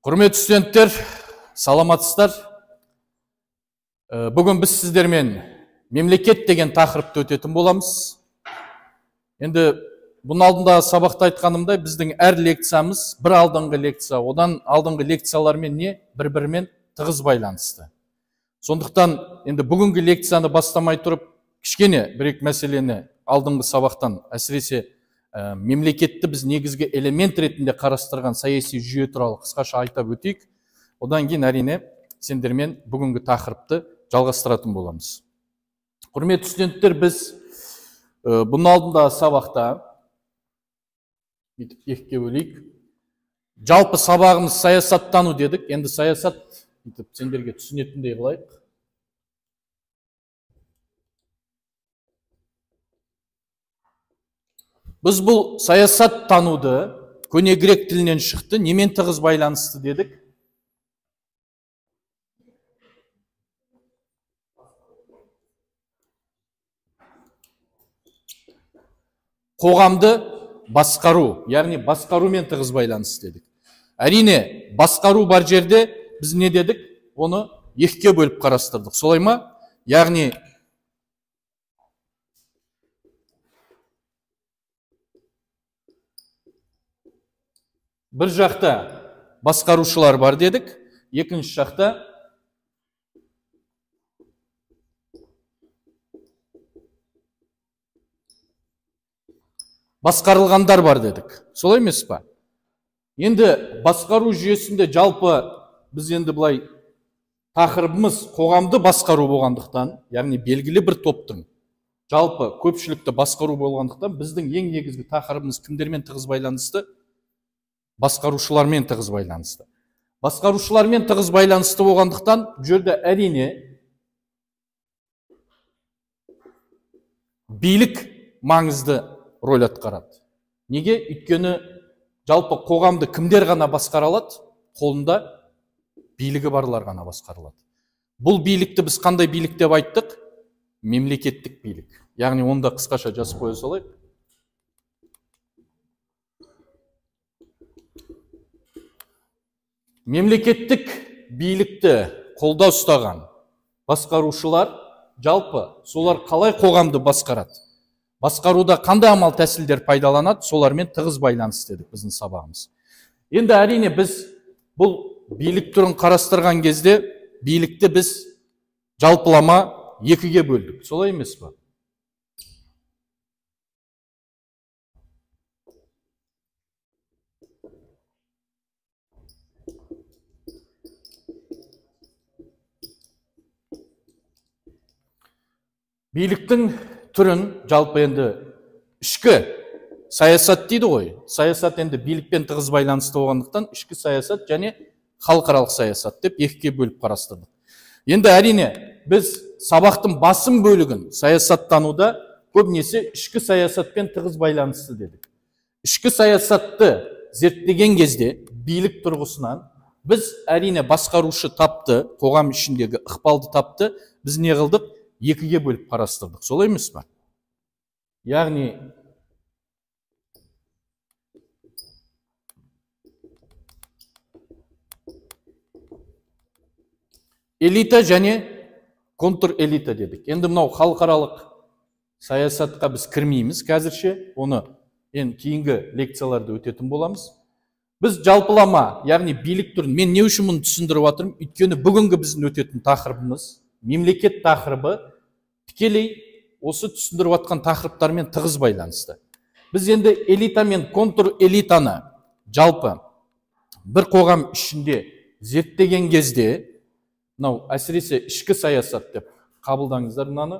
Құрметті студенттер, саламатсыздар. Бүгін біз сіздермен мемлекет деген тақырыпты өтетін боламыз. Енді бұның алдында сабақта айтқанымдай, біздің әр лекциямыз бір алдыңғы лекция, одан алдыңғы лекциялармен не бір-бірімен тығыз байланысты. Сондықтан енді бүгінгі лекцияны бастамай тұрып, кішкене бір-екі мәселені алдыңғы сабақтан, әсіресе мемлекетті біз негізгі элемент ретінде қарастырған саяси жүйе туралы қысқаша айтап өтейік. Одан кейін әрине сендермен бүгінгі тақырыпты жалғастыратын боламыз. Құрметті студенттер, біз бұның алдында сабақта бүйтіп екіге бөлейік. Жалпы сабағымыз саясаттану дедік. Енді саясат бүйтіп сендерге түсінетіндей қылайық. Біз бұл саясаттануды көне грек тілінен шықты, немен тығыз байланысты дедік? Қоғамды басқару, яғни басқарумен тығыз байланысты дедік. Әрине, басқару бар жерде біз не дедік? Оны екіге бөліп қарастырдық. Солай ма? Яғни бір жақта басқарушылар бар дедік, екінші жақта басқарылғандар бар дедік. Солай емес па? Енді басқару жүйесінде жалпы біз енді былай тақырыбымыз қоғамды басқару болғандықтан, яғни белгілі бір топтың жалпы көпшілікті басқару болғандықтан, біздің ең негізгі тақырыбымыз кімдермен тығыз байланысты? Басқарушылармен тығыз байланысты. Басқарушылармен тығыз байланысты болғандықтан, бұл жерде әрине билік маңызды роль атқарады. Неге? Өйткені жалпы қоғамды кімдер ғана басқара алады? Қолында билігі барлар ғана басқара алады. Бұл билікті біз қандай билік деп айттық? Мемлекеттік билік. Яғни оны да қысқаша жазып қоя салайық. Мемлекеттік билікті қолда ұстаған басқарушылар, жалпы солар қалай қоғамды басқарады? Басқаруда қандай амал тәсілдер пайдаланады? Солармен тығыз байланысты дедік біздің сабағымыз. Енді әрине біз бұл билік түрін қарастырған кезде билікті біз жалпылама екіге бөлдік. Солай емес пе? Биліктің түрін жалпы енді ішкі саясат дейді ғой. Саясат енді билікпен тығыз байланысты болғандықтан ішкі саясат және халықаралық саясат деп екіге бөліп қарастырдық. Енді әрине біз сабақтың басым бөлігін саясаттануда көбінесе ішкі саясатпен тығыз байланысты дедік. Ішкі саясатты зерттеген кезде билік тұрғысынан біз әрине басқарушы тапты, қоғам ішіндегі ықпалды тапты, біз не қылдық? Екіге бөліп қарастырдық. Солай емес пе? Яғни элита және контрэлита дедік. Енді мынау халықаралық саясатқа біз кірмейміз қазірше, оны енді кейінгі лекцияларда өтетін боламыз. Біз жалпылама, яғни билік түрін, мен не үшін мұны түсіндіріп жатырмын? Өйткені бүгінгі біздің өтетін тақырыбымыз мемлекет тақырыбы тікелей осы түсіндіріп жатқан тақырыптармен тығыз байланысты. Біз енді элита мен контрэлитаны жалпы бір қоғам ішінде зерттеген кезде, мынау әсіресе ішкі саясат деп қабылдаңыздар мынаны.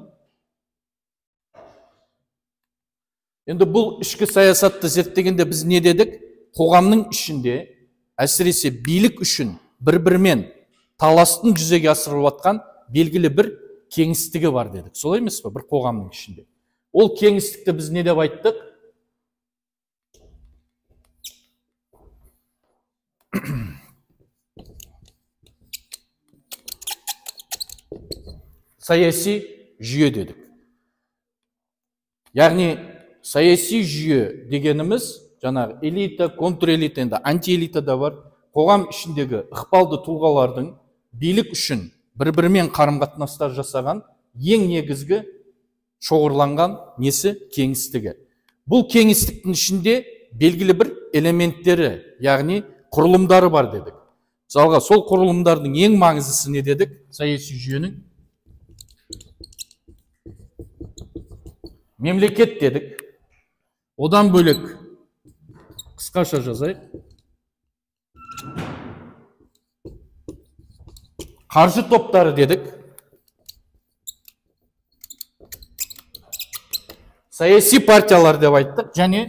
Енді бұл ішкі саясатты зерттегенде біз не дедік? Қоғамның ішінде әсіресе билік үшін бір-бірімен таластың жүзеге асырылып жатқан белгілі бір кеңістігі бар дедік. Солай емес пе? Бір қоғамның ішінде. Ол кеңістікті біз не деп айттық? Саяси жүйе дедік. Яғни саяси жүйе дегеніміз жаңағы элита, контрэлита, енді антиэлита да бар. Қоғам ішіндегі ықпалды тұлғалардың билік үшін бір-бірімен қарым-қатынастар жасаған ең негізгі шоғырланған несі? Кеңістігі. Бұл кеңістіктің ішінде белгілі бір элементтері, яғни құрылымдары бар дедік. Мысалға, сол құрылымдардың ең маңыздысы не дедік? Саяси жүйенің мемлекет дедік. Одан бөлек қысқаша жазайық. Қаржы топтары дедік. Саяси партиялар деп айттық. Және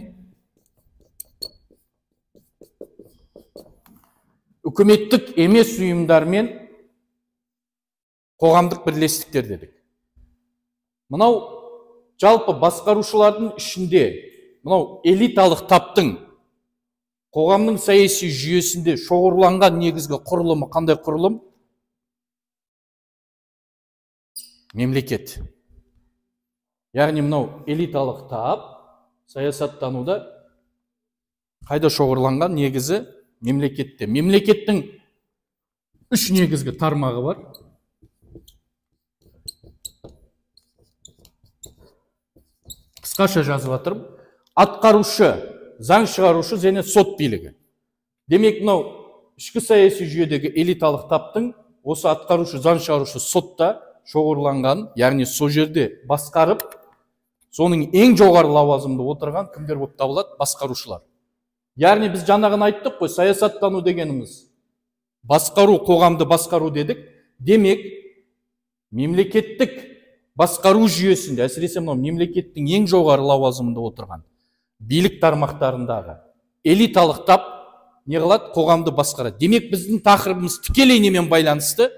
үкіметтік емес ұйымдар мен қоғамдық бірлестіктер дедік. Мынау жалпы басқарушылардың ішінде мынау элиталық таптың қоғамның саяси жүйесінде шоғырланған негізгі құрылымы қандай құрылым? Мемлекет. Яғни мынау элиталық тап саясаттануда қайда шоғырланған? Негізі мемлекетте. Мемлекеттің үш негізгі тармағы бар. Қысқаша жазып жатырмын. Атқарушы, заң шығарушы және сот билігі. Демек, мынау ішкі саяси жүйедегі элиталық таптың осы атқарушы, заң шығарушы, сотта шоғырланған, яғни сол жерде басқарып, соның ең жоғары лауазымда отырған кімдер болып табылады? Басқарушылар. Яғни біз жаңағыны айттық қой, саясаттану дегеніміз басқару, қоғамды басқару дедік. Демек, мемлекеттік басқару жүйесінде, әсіресе мынау мемлекеттің ең жоғары лауазымында отырған билік тармақтарындағы элиталық тап не қылады? Қоғамды басқарады. Демек, біздің тақырыбымыз тікелей немен байланысты?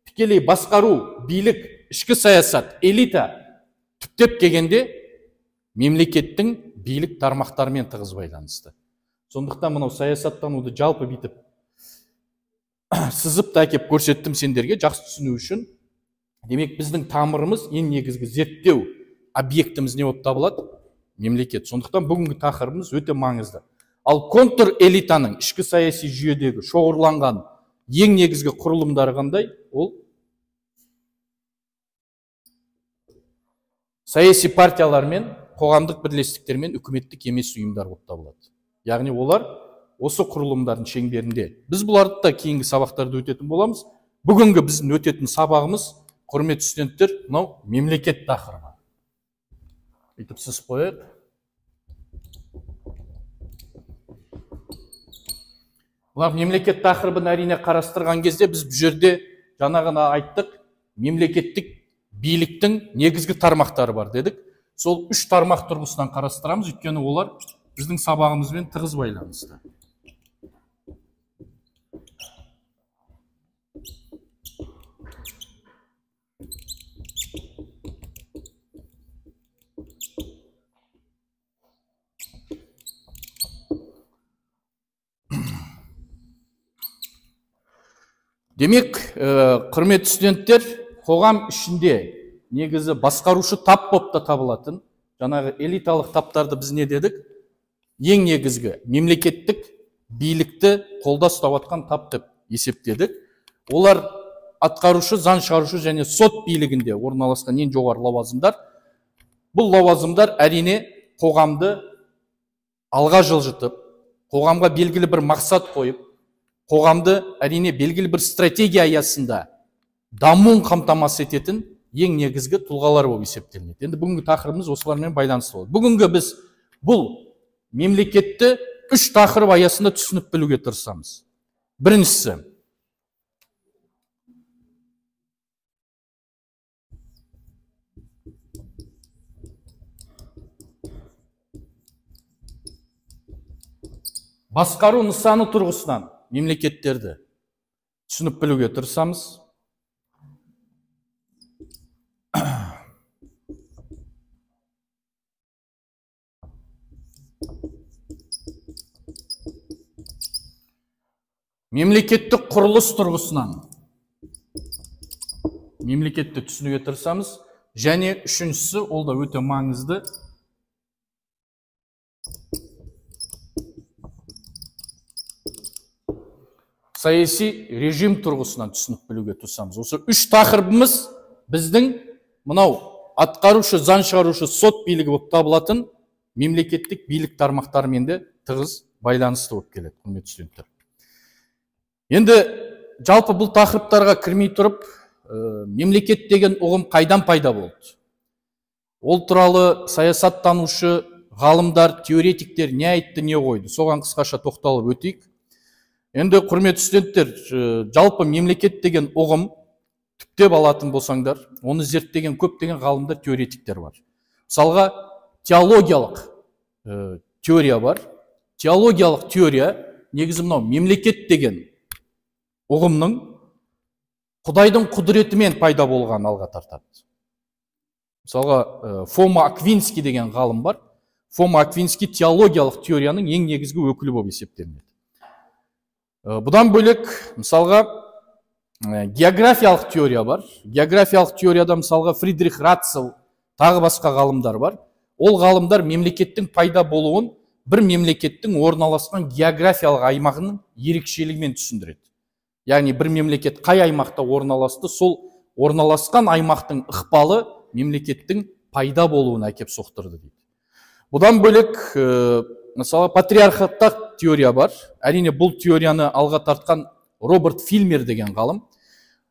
Тікелей басқару, билік, ішкі саясат, элита түптеп келгенде мемлекеттің билік тармақтарымен тығыз байланысты. Сондықтан мынау саясаттануды жалпы бүйтіп сызып та әкеп көрсеттім сендерге жақсы түсіну үшін. Демек, біздің тамырымыз, ең негізгі зерттеу объектіміз не болып табылады? Мемлекет. Сондықтан бүгінгі тақырыбымыз өте маңызды. Ал контр элитаның ішкі саяси жүйедегі шоғырланған ең негізгі құрылымдары қандай? Ол саяси партиялар мен қоғамдық бірлестіктер мен үкіметтік емес ұйымдар болып табылады. Яғни олар осы құрылымдардың шеңберінде. Біз бұларды да кейінгі сабақтарда өтетін боламыз. Бүгінгі біздің өтетін сабағымыз, құрметті студенттер, мынау мемлекет тақырыбы. Бүйтіп сызып қояйық. Бұлар мемлекет тақырыбын әрине қарастырған кезде біз бұл жерде жаңағына айттық, мемлекеттік биліктің негізгі тармақтары бар дедік. Сол үш тармақ тұрғысынан қарастырамыз, өйткені олар біздің сабағымызбен тығыз байланысты. Демек, құрметті студенттер, қоғам ішінде негізі басқарушы тап болып та табылатын, жаңағы элиталық таптарды біз не дедік? Ең негізгі мемлекеттік билікті қолда ұстап жатқан тап деп есептедік. Олар атқарушы, заң шығарушы және сот билігінде орналасқан ең жоғары лауазымдар. Бұл лауазымдар әрине қоғамды алға жылжытып, қоғамға белгілі бір мақсат қойып, қоғамды әрине белгілі бір стратегия аясында дамуын қамтамасыз ететін ең негізгі тұлғалар болып есептелінеді. Енді бүгінгі тақырыбымыз осылармен байланысты болады. Бүгінгі біз бұл мемлекетті үш тақырып аясында түсініп білуге тырысамыз. Біріншісі, басқару нысаны тұрғысынан мемлекеттерді түсініп білуге тырысамыз. Мемлекеттік құрылыс тұрғысынан мемлекетті түсінуге тырысамыз. Және үшіншісі, ол да өте маңызды, саяси режим тұрғысынан түсініп білуге тырысамыз. Осы үш тақырыбымыз біздің мынау атқарушы, заң шығарушы, сот билігі болып табылатын мемлекеттік билік тармақтарымен де тығыз байланысты болып келеді, құрметті студенттер. Енді жалпы бұл тақырыптарға кірмей тұрып, мемлекет деген ұғым қайдан пайда болды? Ол туралы саясаттанушы ғалымдар, теоретиктер не айтты, не қойды? Соған қысқаша тоқталып өтейік. Енді, құрметті студенттер, жалпы мемлекет деген ұғым түптеп алатын болсаңдар, оны зерттеген көптеген ғалымдар, теоретиктер бар. Мысалға, теологиялық теория бар. Теологиялық теория негізі мынау мемлекет деген ұғымның Құдайдың құдіретімен пайда болғанын алға тартады. Мысалға, Фома Аквинский деген ғалым бар. Фома Аквинский теологиялық теорияның ең негізгі өкілі болып есептелінеді. Бұдан бөлек, мысалға, географиялық теория бар. Географиялық теорияда, мысалға, Фридрих Ратцел, тағы басқа ғалымдар бар. Ол ғалымдар мемлекеттің пайда болуын бір мемлекеттің орналасқан географиялық аймағының ерекшелігімен түсіндіреді. Яғни бір мемлекет қай аймақта орналасты, сол орналасқан аймақтың ықпалы мемлекеттің пайда болуына әкеп соқтырды дейді. Бұдан бөлек, мысалы, патриархаттық теория бар. Әрине, бұл теорияны алға тартқан Роберт Филмер деген ғалым.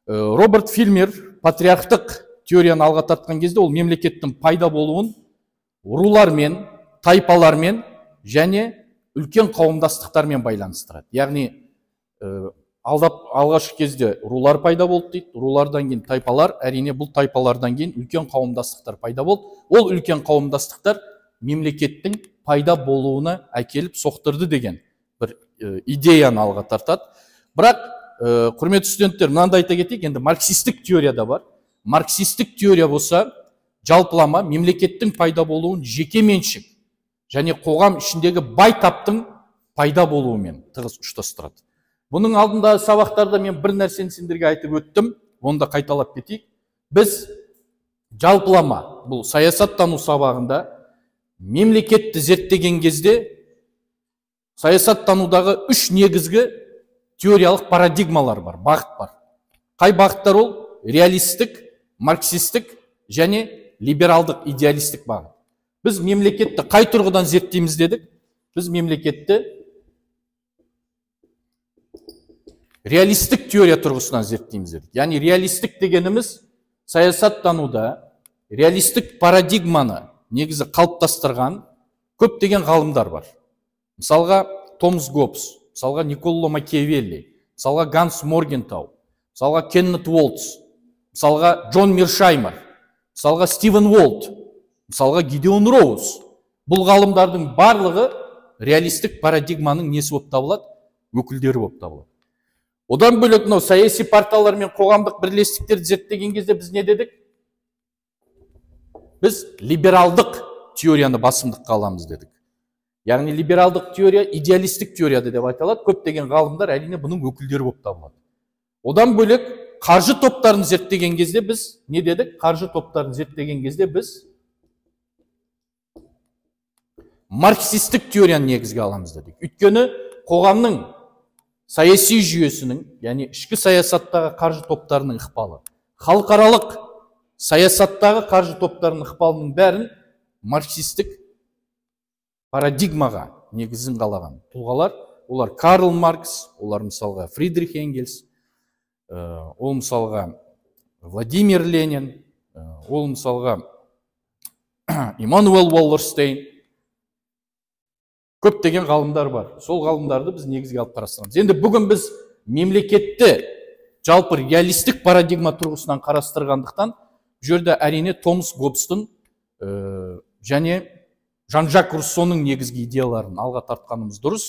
Роберт Филмер патриархтық теорияны алға тартқан кезде ол мемлекеттің пайда болуын рулармен, тайпалармен және үлкен қауымдастықтармен байланыстырады. Яғни алғашқы кезде рулар пайда болды дейді, рулардан кейін тайпалар, әрине бұл тайпалардан кейін үлкен қауымдастықтар пайда болды. Ол үлкен қауымдастықтар мемлекеттің пайда болуына әкеліп соқтырды деген бір идеяны алға тартады. Бірақ, құрметті студенттер, мынандай айта кетейік, енді марксистік теория да бар. Марксистік теория болса, жалпылама мемлекеттің пайда болуын жеке меншік және қоғам ішіндегі бай таптың пайда болуымен тығыз ұштастырады. Бұның алдында сабақтарда мен бір нәрсені сендерге айтып өттім, оны да қайталап кетейік. Біз жалпылама бұл саясаттану сабағында мемлекетті зерттеген кезде саясаттанудағы үш негізгі теориялық парадигмалар бар, бағыт бар. Қай бағыттар ол? Реалистік, марксистік және либералдық, идеалистік бағыт. Біз мемлекетті қай тұрғыдан зерттейміз дедік? Біз мемлекетті реалистік теория тұрғысынан зерттейміз дедік. Яғни реалистік дегеніміз саясаттануда реалистік парадигманы негізі қалыптастырған көптеген ғалымдар бар. Мысалға, Томас Гоббс, мысалға, Никколо Макиавелли, мысалға, Ганс Моргентау, мысалға, Кеннет Уолтс, мысалға, Джон Миршаймер, мысалға, Стивен Уолт, мысалға, Гидеон Роуз. Бұл ғалымдардың барлығы реалистік парадигманың несі болып табылады? Өкілдері болып табылады. Одан бөлек, мынау саяси партиялар мен қоғамдық бірлестіктерді зерттеген кезде біз не дедік? Біз либералдық теорияны басымдыққа аламыз дедік. Яғни либералдық теория идеалистік теория деп айталады. Көптеген ғалымдар әрине бұның өкілдері болып табылады. Одан бөлек қаржы топтарын зерттеген кезде біз не дедік? Қаржы топтарын зерттеген кезде біз марксистік теорияны негізге аламыз дедік. Өйткені қоғамның саяси жүйесінің, яғни ішкі саясаттағы қаржы топтарының ықпалы, халықаралық саясаттағы қаржы топтарының ықпалының бәрін марксистік парадигмаға негізін қалаған тұлғалар. Олар Карл Маркс, олар мысалға Фридрих Энгельс, ол мысалға Владимир Ленин, ол мысалға Иммануэл Уоллерштейн. Көптеген ғалымдар бар. Сол ғалымдарды біз негізге алып қарастырамыз. Енді бүгін біз мемлекетті жалпы реалистік парадигма тұрғысынан қарастырғандықтан, бұл жерде әрине Томас Гоббстың және Жан-Жак Руссоның негізгі идеяларын алға тартқанымыз дұрыс.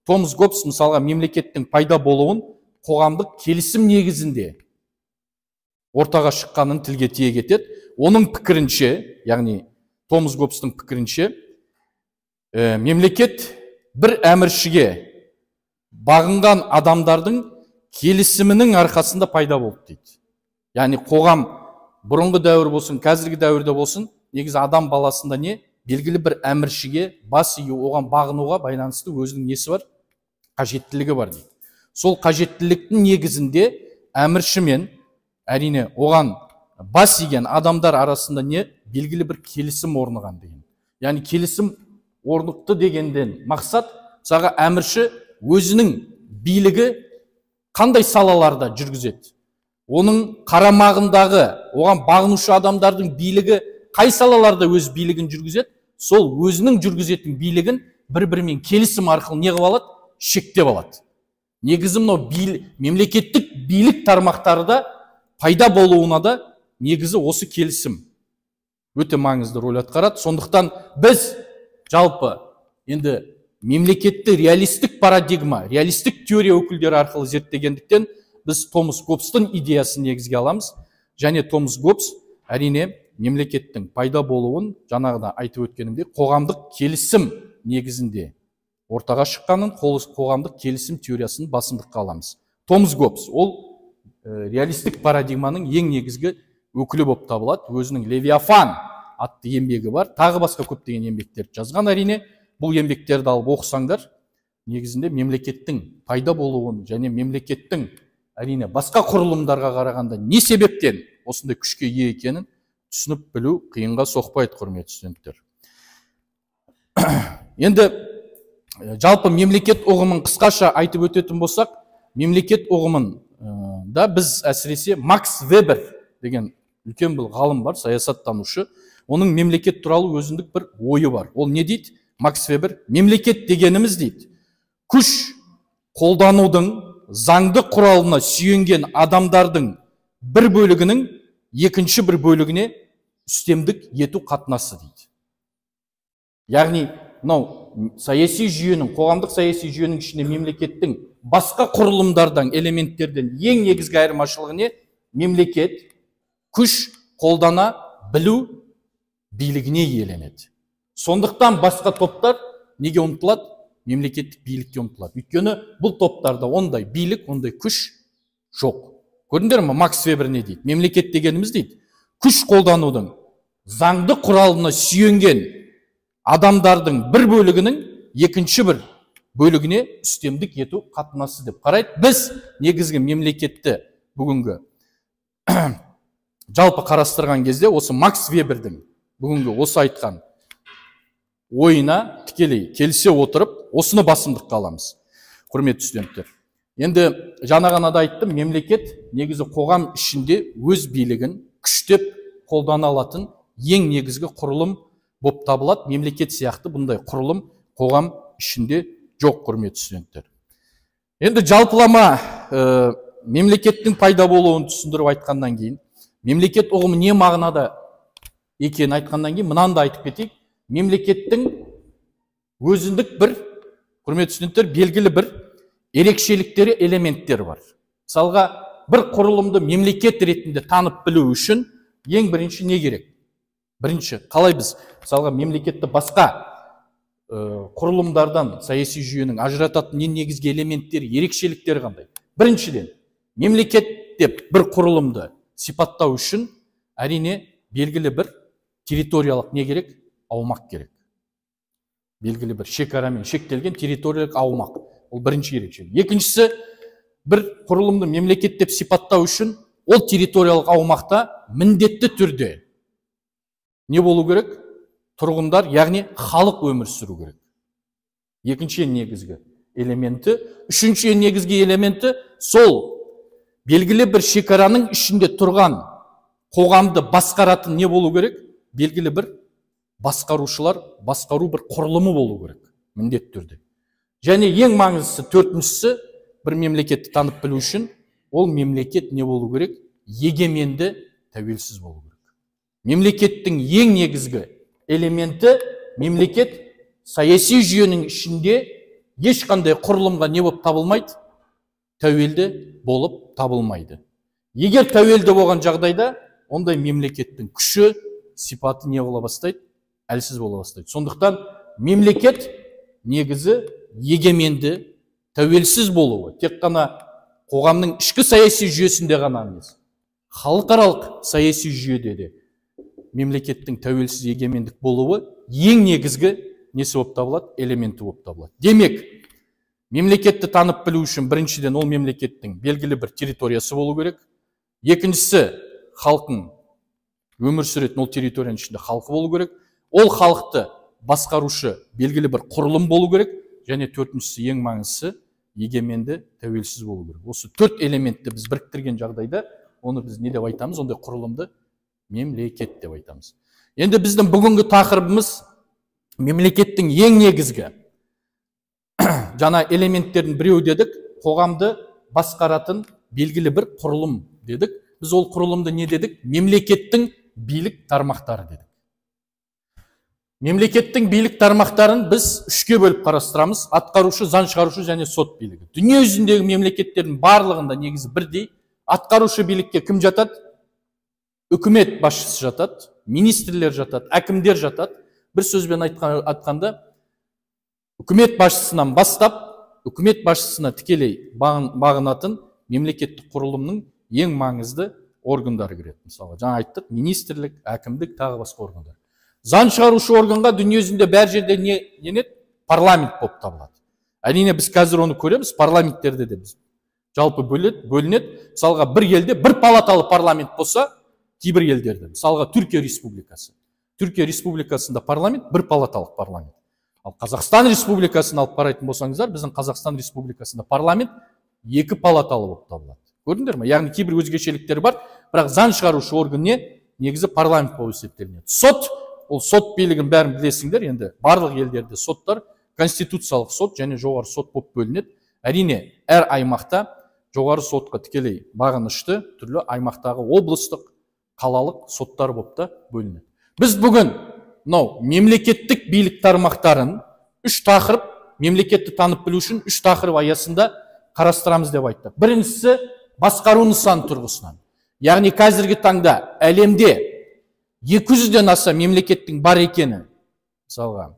Томас Гоббс мысалға мемлекеттің пайда болуын қоғамдық келісім негізінде ортаға шыққанын тілге тиек етеді. Оның пікірінше, яғни Томас Гоббстың пікірінше, мемлекет бір әміршіге бағынған адамдардың келісімінің арқасында пайда болды дейді. Яғни қоғам бұрынғы дәуір болсын, қазіргі дәуірде болсын, негізі адам баласында не? Белгілі бір әміршіге бас ию, оған бағынуға байланысты өзінің несі бар? Қажеттілігі бар дейді. Сол қажеттіліктің негізінде әміршімен, әрине, оған бас иген адамдар арасында не белгілі бір келісім орнаған деген. Яғни келісім орнықты дегенден мақсат, мысалға, әмірші өзінің билігі қандай салаларда жүргізеді? Оның қарамағындағы, оған бағынушы адамдардың билігі қай салаларда өз билігін жүргізеді? Сол өзінің жүргізетін билігін бір-бірімен келісім арқылы не қылып алады? Шектеп алады. Негізі мынау мемлекеттік билік тармақтары да пайда болуына да негізі осы келісім өте маңызды рөл атқарады. Сондықтан біз жалпы енді мемлекетті реалистік парадигма, реалистік теория өкілдері арқылы зерттегендіктен біз Томас Гоббстың идеясын негізге аламыз. Және Томас Гоббс, әрине, мемлекеттің пайда болуын жаңағыда айтып өткенімдей қоғамдық келісім негізінде ортаға шыққанын, қоғамдық келісім теориясын басымдыққа аламыз. Томас Гоббс ол реалистік парадигманың ең негізгі өкілі болып табылады. Өзінің «Левиафан» атты еңбегі бар, тағы басқа көптеген еңбектерді жазған. Әрине, бұл еңбектерді алып оқысаңдар, негізінде мемлекеттің пайда болуын және мемлекеттің, әрине, басқа құрылымдарға қарағанда не себептен осындай күшке ие екенін түсініп білу қиынға соқпайды, құрметті студенттер. Енді жалпы мемлекет ұғымын қысқаша айтып өтетін болсақ, мемлекет ұғымын да біз әсіресе Макс Вебер деген үлкен бір ғалым бар, саясаттанушы, оның мемлекет туралы өзіндік бір ойы бар. Ол не дейді? Макс Вебер: мемлекет дегеніміз, дейді, күш қолданудың заңды құралына сүйенген адамдардың бір бөлігінің екінші бір бөлігіне үстемдік ету қатынасы, дейді. Яғни мынау саяси жүйенің, қоғамдық саяси жүйенің ішінде мемлекеттің басқа құрылымдардан, элементтерден ең негізгі айырмашылығы не? Мемлекет күш қолдана білу билігіне иеленеді. Сондықтан басқа топтар неге ұмтылады? Мемлекеттік билікке ұмтылады. Өйткені бұл топтарда ондай билік, ондай күш жоқ. Көрдіңдер ме, Макс Вебер не дейді? Мемлекет дегеніміз, дейді, күш қолданудың заңды құралына сүйенген адамдардың бір бөлігінің екінші бір бөлігіне үстемдік ету қатынасы деп қарайды. Біз негізгі мемлекетті бүгінгі жалпы қарастырған кезде осы Макс Вебердің бүгінгі осы айтқан ойына тікелей келісе отырып, осыны басымдыққа аламыз, құрметті студенттер. Енді жаңа ғана да айттым, мемлекет негізі қоғам ішінде өз билігін күштеп қолдана алатын ең негізгі құрылым болып табылады. Мемлекет сияқты бұндай құрылым қоғам ішінде жоқ, құрметті студенттер. Енді жалпылама мемлекеттің пайда болуын түсіндіріп айтқаннан кейін, мемлекет ұғымы не мағынада екенін айтқаннан кейін, мынаны да айтып кетейік. Мемлекеттің өзіндік бір, құрметті студенттер, белгілі бір ерекшеліктері, элементтері бар. Мысалға, бір құрылымды мемлекет ретінде танып білу үшін ең бірінші не керек? Бірінші, қалай біз, мысалға, мемлекетті басқа құрылымдардан, саяси жүйенің ажырататын ең негізгі элементтері, ерекшеліктері қандай? Біріншіден, мемлекет деп бір құрылымды сипаттау үшін, әрине, белгілі бір территориялық не керек? Аумақ керек. Белгілі бір шекарамен шектелген территориялық аумақ. Ол бірінші ерекшелік. Екіншісі, бір құрылымды мемлекет деп сипаттау үшін ол территориялық аумақта міндетті түрде не болу керек? Тұрғындар, яғни халық өмір сүру керек. Екінші ең негізгі элементі. Үшінші ең негізгі элементі, сол белгілі бір шекараның ішінде тұрған қоғамды басқаратын не болу керек? Белгілі бір басқарушылар, басқару бір құрылымы болу керек міндетті түрде. Және ең маңыздысы, төртіншісі, бір мемлекетті танып білу үшін ол мемлекет не болу керек? Егеменді, тәуелсіз болу керек. Мемлекеттің ең негізгі элементі: мемлекет саяси жүйенің ішінде ешқандай құрылымға не болып табылмайды? Тәуелді болып табылмайды. Егер тәуелді болған жағдайда, ондай мемлекеттің күші, сипаты не бола бастайды? Әлсіз бола бастайды. Сондықтан мемлекет негізі егеменді, тәуелсіз болуы тек қана қоғамның ішкі саяси жүйесінде ғана емес, халықаралық саяси жүйеде де мемлекеттің тәуелсіз, егемендік болуы ең негізгі несі болып табылады? Элементі болып табылады. Демек, Мемлекетті танып білу үшін біріншіден ол мемлекеттің белгілі бір территориясы болу керек. Екіншісі, халқын өмір сүретін ол территорияның ішінде халқы болу керек. Ол халықты басқарушы белгілі бір құрылым болу керек. Және төртіншісі, ең маңыздысы, егеменді, тәуелсіз болу керек. Осы төрт элементті біз біріктірген жағдайда оны біз не деп айтамыз? Ондай құрылымды мемлекет деп айтамыз. Енді біздің бүгінгі тақырыбымыз мемлекеттің ең негізгі жаңа элементтердің біреуі дедік, қоғамды басқаратын белгілі бір құрылым дедік. Біз ол құрылымды не дедік? Мемлекеттің билік тармақтары дедік. Мемлекеттің билік тармақтарын біз үшке бөліп қарастырамыз: атқарушы, заң шығарушы және сот билігі. Дүние жүзіндегі мемлекеттердің барлығында негізі бірдей. Атқарушы билікке кім жатады? Үкімет басшысы жатады, министрлер жатады, әкімдер жатады. Бір сөзбен айтқанда, үкімет басшысынан бастап, үкімет басшысына тікелей бағынатын мемлекеттік құрылымның ең маңызды органдары кіреді. Мысалы, жаңа айттық, министрлік, әкімдік, тағы басқа органдар. Заң шығарушы органға дүние жүзінде бәр жерде не енеді? Парламент болып табылады. Әрине, біз қазір оны көреміз, парламенттерде де біз жалпы бөлінеді. Мысалға, бір елде бір палаталы парламент болса, кейбір елдерде, мысалға, Түркия Республикасы. Түркия Республикасында парламент бір палаталық парламент. Ал Қазақстан Республикасын алып қарайтын болсаңыздар, біздің Қазақстан Республикасында парламент екі палаталы болып табылады. Көрдіңдер ме? Яғни кейбір өзгешеліктері бар, бірақ заң шығарушы орган не? Негізі парламент болып есептелінеді. Сот, ол сот билігін бәрін білесіңдер, енді барлық елдерде соттар конституциялық сот және жоғары сот болып бөлінеді. Әрине, әр аймақта жоғары сотқа тікелей бағынышты түрлі аймақтағы облыстық, қалалық соттар болып та бөлінеді. Біз бүгін мынау мемлекеттік билік тармақтарын үш тақырып, мемлекетті танып білу үшін үш тақырып аясында қарастырамыз деп айттық. Біріншісі, басқару нысаны тұрғысынан. Яғни қазіргі таңда әлемде 200-ден аса мемлекеттің бар екені, мысалға,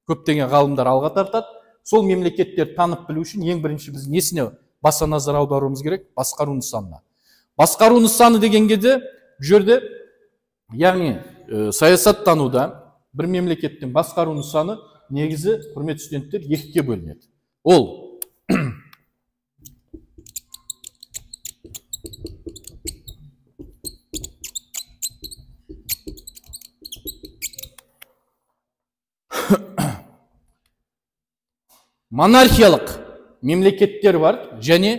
көптеген ғалымдар алға тартады. Сол мемлекеттерді танып білу үшін ең бірінші біз несіне баса назар аударуымыз керек? Басқару нысанына. Басқару нысаны дегенге де бұл жерде, яғни саясаттануда бір мемлекеттің басқару нысаны негізі, құрметті студенттер, екіге бөлінеді. Ол монархиялық мемлекеттер бар және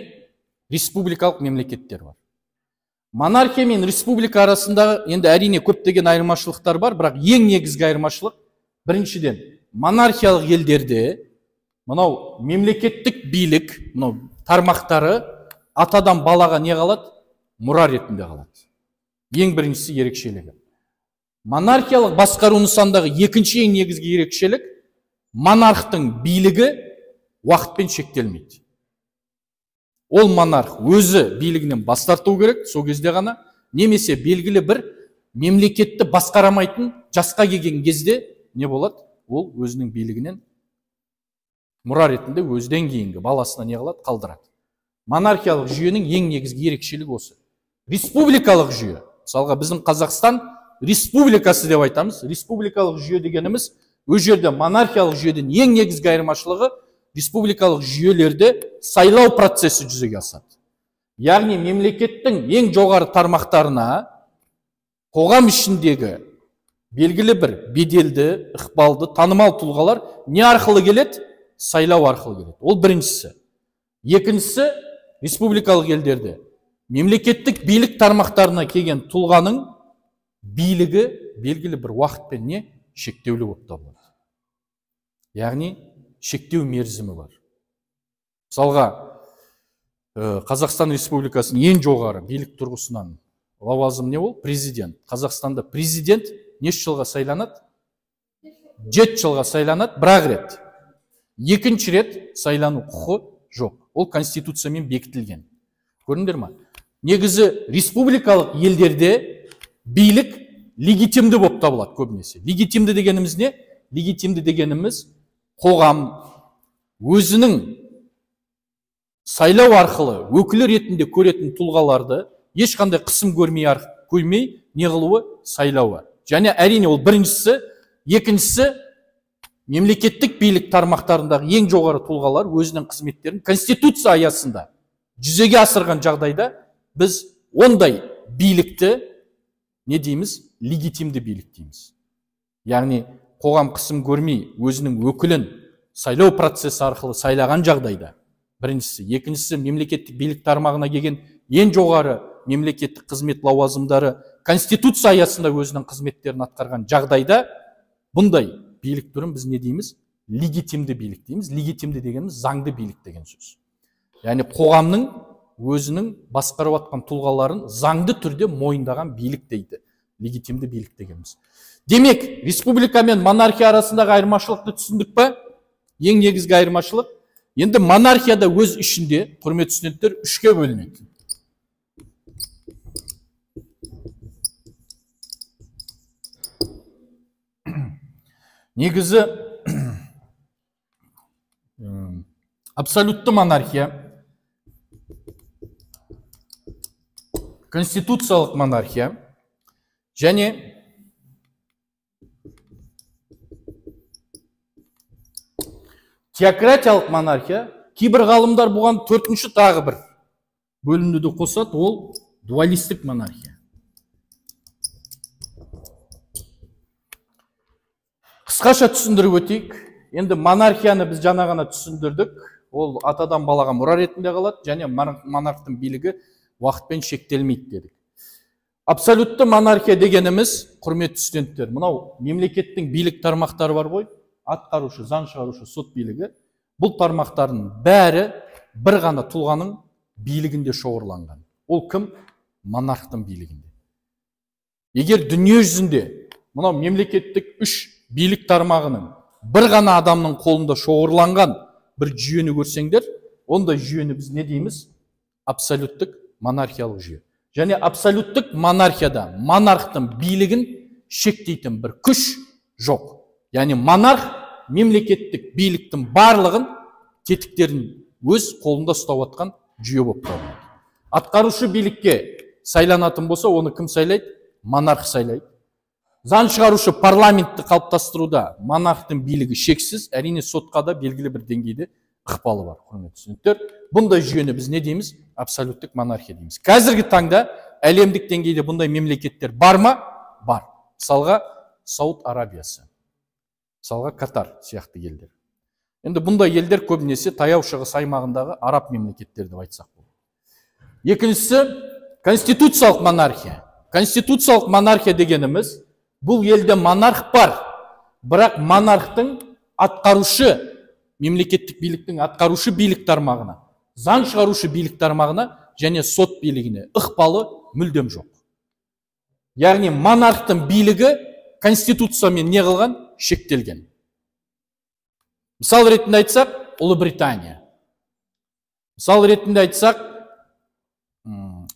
республикалық мемлекеттер бар. Монархия мен республика арасындағы енді әрине көптеген айырмашылықтар бар, бірақ ең негізгі айырмашылық біріншіден, монархиялық елдерде мынау мемлекеттік билік, мынау тармақтары атадан балаға не қалады? Мұра ретінде қалады. Ең біріншісі ерекшелігі. Монархиялық басқару нысандағы екінші ең негізгі ерекшелік, монархтың билігі уақытпен шектелмейді. Ол монарх өзі билігінен бас тарту керек, сол кезде ғана, немесе белгілі бір мемлекетті басқарамайтын жасқа келген кезде не болады? Ол өзінің билігінен мұра ретінде өзінен кейінгі баласына не қылады? Қалдырады. Монархиялық жүйенің ең негізгі ерекшелігі осы. Республикалық жүйе, мысалға біздің Қазақстан республикасы деп айтамыз. Республикалық жүйе дегеніміз, ол жерде монархиялық жүйеден ең негізгі айырмашылығы, республикалық жүйелерде сайлау процесі жүзеге асады. Яғни мемлекеттің ең жоғары тармақтарына қоғам ішіндегі белгілі бір беделді, ықпалды, танымал тұлғалар не арқылы келеді? Сайлау арқылы келеді. Ол біріншісі. Екіншісі, республикалық елдерде мемлекеттік билік тармақтарына келген тұлғаның билігі белгілі бір уақытпен не шектеулі болып табылады. Яғни шектеу мерзімі бар. Мысалға, Қазақстан Республикасының ең жоғары билік тұрғысынан лауазым не ол? Президент. Қазақстанда президент неше жылға сайланады? 7 жылға сайланады, бір-ақ рет. Екінші рет сайлану құқы жоқ. Ол конституциямен бекітілген. Көрдіңдер ма? Негізі республикалық елдерде билік легитимді болып табылады көбінесе. Легитимді дегеніміз не? Легитимді дегеніміз қоғам өзінің сайлау арқылы өкілі ретінде көретін тұлғаларды ешқандай қысым көрмей не қылуы? Сайлауы. Және әрине ол біріншісі, екіншісі Мемлекеттік билік тармақтарындағы ең жоғары тұлғалар өзінің қызметтерін конституция аясында жүзеге асырған жағдайда біз ондай билікті не дейміз? Легитимді билік дейміз. Яғни қоғам қысым көрмей өзінің өкілін сайлау процесі арқылы сайлаған жағдайда, біріншісі, екіншісі, мемлекеттік билік тармағына келген ең жоғары мемлекеттік қызмет лауазымдары конституция аясында өзінің қызметтерін атқарған жағдайда бұндай билік түрін біз не дейміз? Легитимді билік дейміз. Легитимді дегеніміз заңды билік деген сөз. Яғни қоғамның өзінің басқарып атқан тұлғаларын заңды түрде мойындаған билік дейді. Легитимді билік дегеніміз. Демек, республика мен монархия арасындағы айырмашылықты түсіндік па? Ең негізгі айырмашылық. Енді монархияда өз ішінде, құрметті студенттер, үшке бөлінеді. Негізі абсолютті монархия, конституциялық монархия және теократиялық монархия. Кейбір ғалымдар бұған төртінші тағы бір бөлінуді қосады, ол дуалистік монархия. Қысқаша түсіндіріп өтейік. Енді монархияны біз жаңа ғана түсіндірдік. Ол атадан балаға мұра ретінде қалады және монархтың билігі уақытпен шектелмейді дедік. Абсолютті монархия дегеніміз, құрметті студенттер, мынау мемлекеттің билік тармақтары бар ғой, атқарушы, заң шығарушы, сот билігі. Бұл тармақтардың бәрі бір ғана тұлғаның билігінде шоғырланған. Ол кім? Монархтың билігінде. Егер дүние жүзінде мынау мемлекеттік үш билік тармағының бір ғана адамның қолында шоғырланған бір жүйені көрсеңдер, ондай жүйені біз не дейміз? Абсолюттік монархиялық жүйе. Және абсолюттік монархияда монархтың билігін шектейтін бір күш жоқ. Яғни монарх мемлекеттік биліктің барлығын, тетіктерін өз қолында ұстап атқан жүйе болып табылады. Атқарушы билікке сайланатын болса, оны кім сайлайды? Монарх сайлайды. Заң шығарушы парламентті қалыптастыруда монархтың билігі шексіз, әрине сотқа да белгілі бір деңгейде ықпалы бар, құрметті студенттер. Бұндай жүйені біз не дейміз? Абсолюттік монархия дейміз. Қазіргі таңда әлемдік деңгейде бұндай мемлекеттер бар ма? Бар. Мысалға Сауд Арабиясы, мысалға Катар сияқты елдер. Енді бұндай елдер көбінесе Таяу Шығыс аймағындағы араб мемлекеттері деп айтсақ болады. Екіншісі конституциялық монархия. Конституциялық монархия дегеніміз, бұл елде монарх бар, бірақ монархтың атқарушы, мемлекеттік биліктің атқарушы билік тармағына, заң шығарушы билік тармағына және сот билігіне ықпалы мүлдем жоқ. Яғни монархтың билігі конституциямен не қылған? Шектелген. Мысал ретінде айтсақ, Ұлыбритания. Мысал ретінде айтсақ,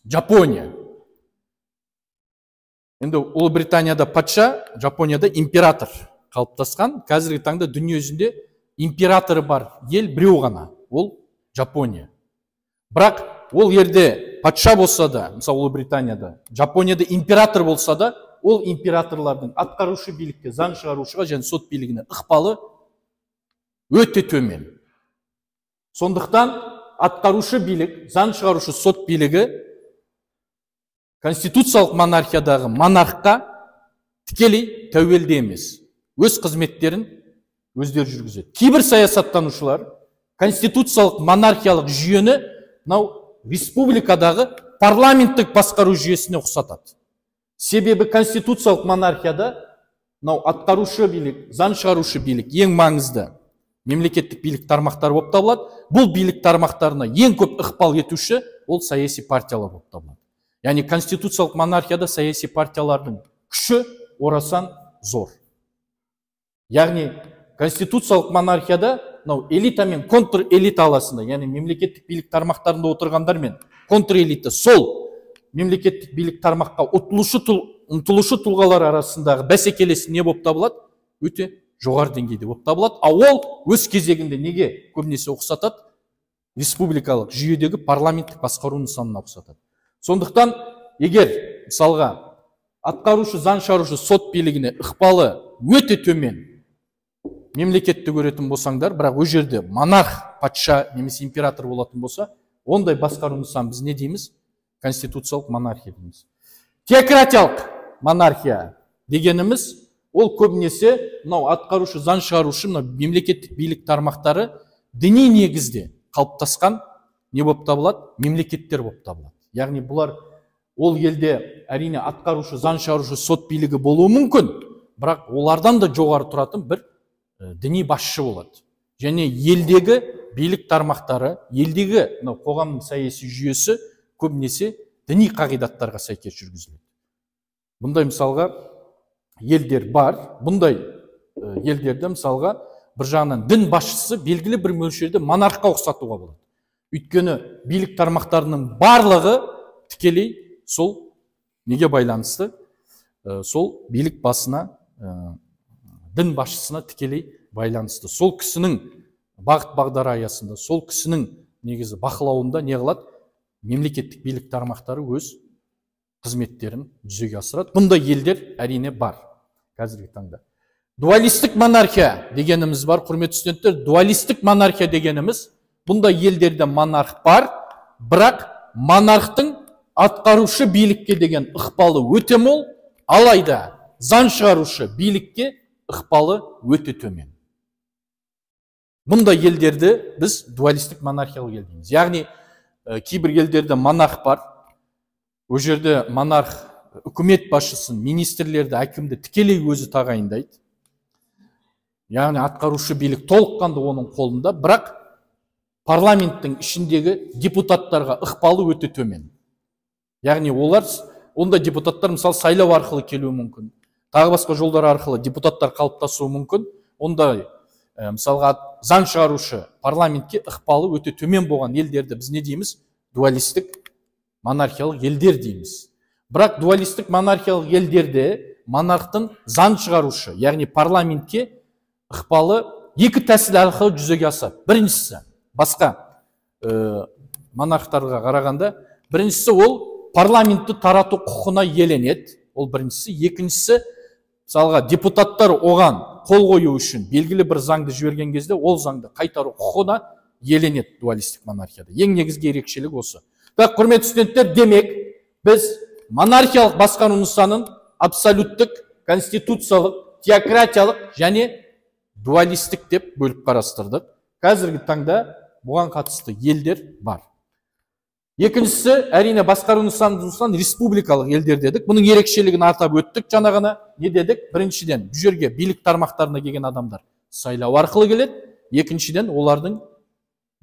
Жапония. Енді Ұлыбританияда патша, Жапонияда император қалыптасқан. Қазіргі таңда дүние жүзінде императоры бар ел біреу ғана, ол Жапония. Бірақ ол жерде патша болса да, мысалы Ұлыбританияда, Жапонияда император болса да, ол императорлардың атқарушы билікке, заң шығарушыға және сот билігіне ықпалы өте төмен. Сондықтан атқарушы билік, заң шығарушы, сот билігі конституциялық монархиядағы монархқа тікелей тәуелді емес, өз қызметтерін өздері жүргізеді. Кейбір саясаттанушылар конституциялық монархиялық жүйені мынау республикадағы парламенттік басқару жүйесіне ұқсатады. Себебі конституциялық монархияда мынау атқарушы билік, заң шығарушы билік ең маңызды мемлекеттік билік тармақтары болып табылады. Бұл билік тармақтарына ең көп ықпал етуші ол саяси партиялар болып табылады. Яғни конституциялық монархияда саяси партиялардың күші орасан зор. Яғни конституциялық монархияда мынау элита мен контрэлита арасында, яғни мемлекеттік билік тармақтарында отырғандар мен контрэлита, сол мемлекеттік билік тармаққа ұмтылушы тұлғалар арасындағы бәсекелес не болып табылады? Өте жоғары деңгейде болып табылады. А ол өз кезегінде неге көбінесе ұқсатады? Республикалық жүйедегі парламенттік басқару нысанына ұқсатады. Сондықтан егер мысалға атқарушы, заң шығарушы, сот билігіне ықпалы өте төмен мемлекетті көретін болсаңдар, бірақ ол жерде монарх, патша немесе император болатын болса, ондай басқару нысанын біз не дейміз? Конституциялық монархия дейміз. Теократиялық монархия дегеніміз, ол көбінесе мынау атқарушы, заң шығарушы, мынау мемлекеттік билік тармақтары діни негізде қалыптасқан не болып табылады? Мемлекеттер болып табылады. Яғни бұлар ол елде әрине атқарушы, заң шығарушы, сот билігі болуы мүмкін, бірақ олардан да жоғары тұратын бір діни басшы болады. Және елдегі билік тармақтары, елдегі мынау қоғамның саяси жүйесі көбінесе діни қағидаттарға сәйкес жүргізіледі. Бұндай мысалға елдер бар. Бұндай елдерде мысалға бір жағынан дін басшысы белгілі бір мөлшерде монархқа ұқсатуға болады. Өйткені билік тармақтарының барлығы тікелей сол неге байланысты? Сол билік басына, дін басшысына тікелей байланысты. Сол кісінің бағыт бағдары аясында, сол кісінің негізі бақылауында не қылады? Мемлекеттік билік тармақтары өз қызметтерін жүзеге асырады. Бұндай елдер әрине бар қазіргі таңда. Дуалистік монархия дегеніміз бар, құрметті студенттер. Дуалистік монархия дегеніміз, бұндай елдерде монарх бар, бірақ монархтың атқарушы билікке деген ықпалы өте мол, алайда заң шығарушы билікке ықпалы өте төмен. Бұндай елдерді біз дуалистік монархиялық ел дейміз. Яғни кейбір елдерде монарх бар, ол жерде монарх үкімет басшысын, министрлерді, әкімді тікелей өзі тағайындайды. Яғни атқарушы билік толыққанды оның қолында, бірақ парламенттің ішіндегі депутаттарға ықпалы өте төмен. Яғни олар, онда депутаттар мысалы сайлау арқылы келуі мүмкін, тағы басқа жолдар арқылы депутаттар қалыптасуы мүмкін. Онда мысалға заң шығарушы парламентке ықпалы өте төмен болған елдерді біз не дейміз? Дуалистік монархиялық елдер дейміз. Бірақ дуалистік монархиялық елдерде монархтың заң шығарушы, яғни парламентке ықпалы екі тәсіл арқылы жүзеге асады. Біріншісі, басқа монархтарға қарағанда, біріншісі ол парламентті тарату құқығына иеленеді. Ол біріншісі. Екіншісі, мысалға депутаттар оған қол қою үшін белгілі бір заңды жіберген кезде ол заңды қайтару құқығына иеленеді дуалистік монархияда. Ең негізгі ерекшелік осы. Так, құрметті студенттер, демек біз монархиялық басқару нысанын абсолюттік, конституциялық, теократиялық және дуалистік деп бөліп қарастырдық. Қазіргі таңда бұған қатысты елдер бар. Екіншісі, әрине басқару нысаны республикалық елдер дедік. Бұның ерекшелігін атап өттік жаңа ғана. Не дедік? Біріншіден, бұл жерге билік тармақтарына келген адамдар сайлау арқылы келеді. Екіншіден, олардың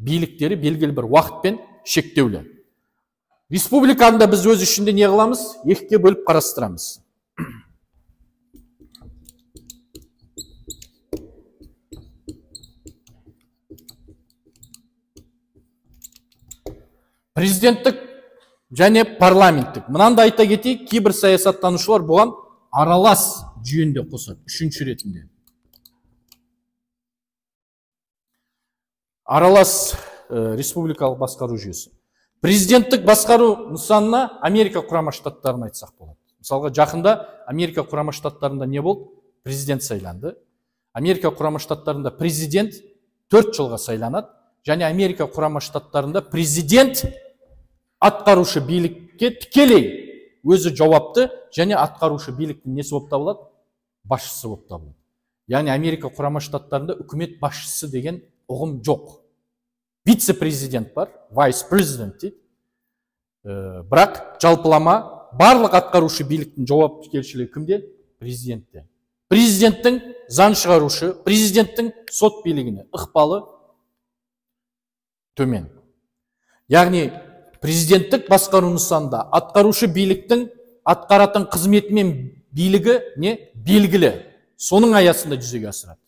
биліктері белгілі бір уақытпен шектеулі. Республиканы да біз өз ішінде не қыламыз? Екіге бөліп қарастырамыз. Президенттік және парламенттік. Мынаны да айта кетейік, кейбір саясаттанушылар бұған аралас жүйені де қосады, үшінші ретінде. Аралас республикалық басқару жүйесі. Президенттік басқару нысанына Америка Құрама Штаттарын айтсақ болады. Мысалға, жақында Америка Құрама Штаттарында не болды? Президент сайланды. Америка Құрама Штаттарында президент 4 жылға сайланады. Және Америка Құрама Штаттарында президент атқарушы билікке тікелей өзі жауапты және атқарушы биліктің несі болып табылады? Басшысы болып табылады. Яғни Америка Құрама Штаттарында үкімет басшысы деген ұғым жоқ. Вице-президент бар, vice-президент дейді. Бірақ жалпылама барлық атқарушы биліктің жауапкершілігі кімде? Президентте. Президенттің заң шығарушы, президенттің сот билігіне ықпалы төмен. Яғни президенттік басқару нысанында атқарушы биліктің атқаратын қызметі мен билігі не белгілі. Соның аясында жүзеге асырады.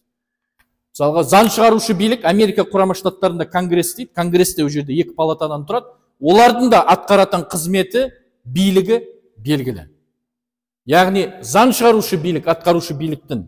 Мысалға, заң шығарушы билік Америка Құрама Штаттарында Конгресс дейді. Конгрессте ол жерде екі палатадан тұрады. Олардың да атқаратын қызметі, билігі белгілі. Яғни заң шығарушы билік атқарушы биліктің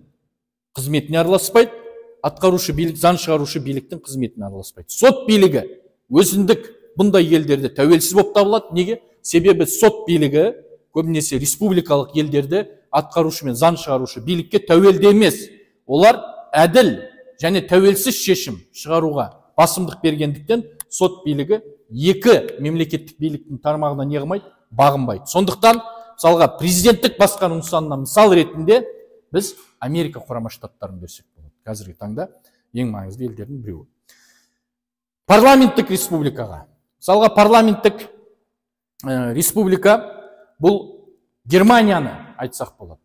қызметіне араласпайды, атқарушы билік заң шығарушы биліктің қызметіне араласпайды. Сот билігі өзіндік бұндай елдерде тәуелсіз болып табылады. Неге? Себебі сот билігі көбінесе республикалық елдерде атқарушы мен заң шығарушы билікке тәуелді емес. Олар әділ және тәуелсіз шешім шығаруға басымдық бергендіктен сот билігі екі мемлекеттік биліктің тармағына не қылмайды? Бағынбайды. Сондықтан мысалға президенттік басқару нысанына мысал ретінде біз Америка Құрама Штаттарын берсек болады. Қазіргі таңда ең маңызды елдердің біреуі. Парламенттік республикаға. Мысалға парламенттік республика бұл Германияны айтсақ болады.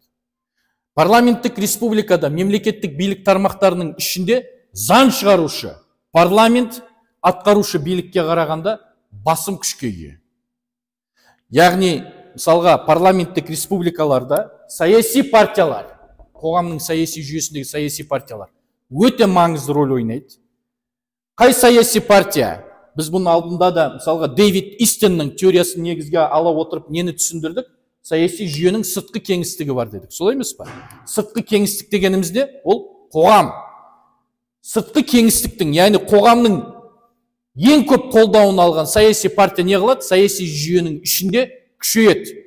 Парламенттік республикада мемлекеттік билік тармақтарының ішінде заң шығарушы парламент атқарушы билікке қарағанда басым күшке ие. Яғни, мысалға, парламенттік республикаларда саяси партиялар, қоғамның саяси жүйесіндегі саяси партиялар өте маңызды рөл ойнайды. Қай саяси партия? Біз бұның алдында да, мысалға, Дэвид Истонның теориясын негізге ала отырып нені түсіндірдік? Саяси жүйенің сыртқы кеңістігі бар дедік. Солай емес па? Сыртқы кеңістік дегенімізде ол қоғам. Сыртқы кеңістіктің, яғни қоғамның ең көп қолдауын алған саяси партия не қылады? Саяси жүйенің ішінде күшейеді.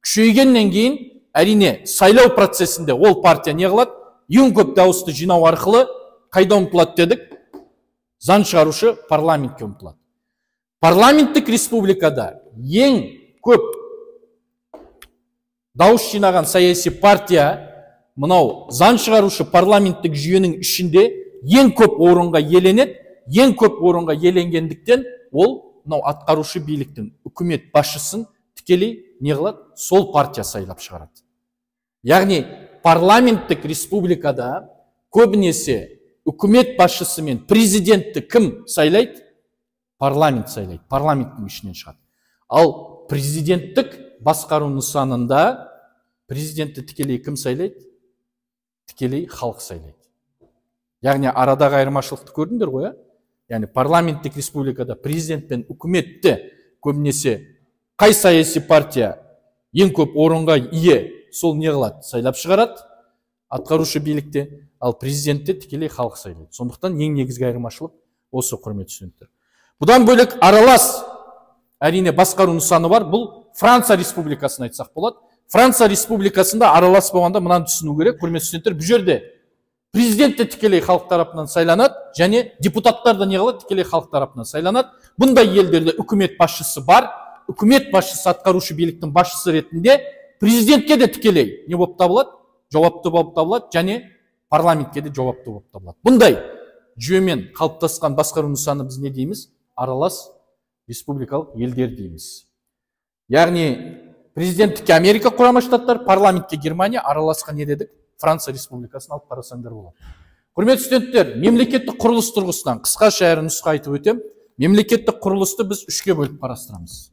Күшейгеннен кейін, әрине, сайлау процесінде ол партия не қылады? Ең көп дауысты жинау арқылы қайда ұмтылады дедік? Заң шығарушы парламентке ұмтылады. Парламенттік республикада ең көп дауыс жинаған саяси партия мынау заң шығарушы парламенттік жүйенің ішінде ең көп орынға иеленеді. Ең көп орынға иеленгендіктен ол мынау атқарушы биліктің үкімет басшысын тікелей не қылады? Сол партия сайлап шығарады. Яғни парламенттік республикада көбінесе үкімет басшысы мен президентті кім сайлайды? Парламент сайлайды. Парламенттің ішінен шығады. Ал президенттік басқару нысанында президентті тікелей кім сайлайды? Тікелей халық сайлайды. Яғни арадағы айырмашылықты көрдіңдер ғой, ә? Яғни парламенттік республикада президент пен үкіметті көбінесе қай саяси партия ең көп орынға ие, сол не қылады? Сайлап шығарады атқарушы билікте, ал президентті тікелей халық сайлайды. Сондықтан ең негізгі айырмашылық осы, құрметті студенттер. Бұдан бөлек аралас әрине басқару нысаны бар. Бұл Франция Республикасын айтсақ болады. Франция Республикасында аралас болғанда мынаны түсіну керек, құрметті студенттер, бұл жерде президент те тікелей халық тарапынан сайланады, және депутаттар да не қылады? Тікелей халық тарапынан сайланады. Бұндай елдерде үкімет басшысы бар. Үкімет басшысы атқарушы биліктің басшысы ретінде президентке де тікелей не болып табылады? Жауапты болып табылады, және парламентке де жауапты болып табылады. Бұндай жүйемен қалыптасқан басқару нысаны біз не дейміз? Аралас республикалық елдер дейміз. Яғни президенттікке Америка Құрама Штаттары, парламентке Германия, араласқа не дедік? Франция Республикасын алып қарасаңдар болады. Құрметті студенттер, мемлекеттік құрылыс тұрғысынан қысқаша әрі нұсқа айтып өтем. Мемлекеттік құрылысты біз үшке бөліп қарастырамыз.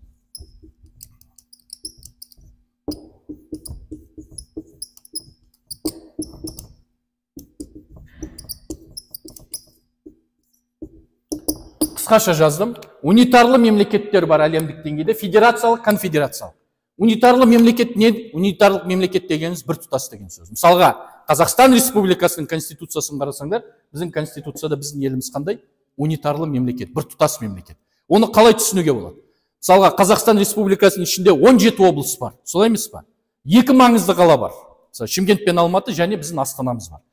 Қысқаша жаздым. Унитарлы мемлекеттер бар әлемдік деңгейде, федерациялық, конфедерациялық. Унитарлы мемлекет не? Унитарлық мемлекет дегеніміз бір тұтас деген сөз. Мысалға, Қазақстан Республикасының конституциясын қарасаңдар, біздің конституцияда біздің еліміз қандай? Унитарлы мемлекет, бір тұтас мемлекет. Оны қалай түсінуге болады? Мысалға, Қазақстан Республикасының ішінде 17 облыс бар. Солай емес па? Екі маңызды қала бар. Мысалы, Шымкент пен Алматы және біздің Астанамыз бар.